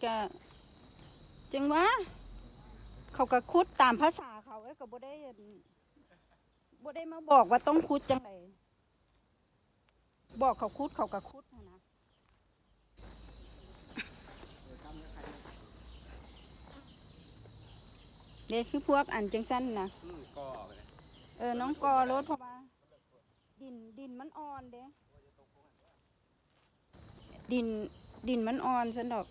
ກະຈັ່ງວ່າ ເຂົາກະຂຸດຕາມພາສາເຂົາ ເອີ ກະບໍ່ໄດ້ ບໍ່ໄດ້ມາບອກວ່າຕ້ອງຂຸດຈັ່ງໃດ ບອກເຂົາຂຸດ ເຂົາກະຂຸດຫັ້ນນະ. ເດ້ ຄືພວກອັນຈັ່ງຊັ້ນນະ ອືມ ກໍເອົາໄປເລີຍ ເອີ ນ້ອງກໍໂລດ ເພາະວ່າດິນ ດິນມັນອ່ອນເດ້ ດິນ ດິນມັນອ່ອນຊັ້ນດອກ.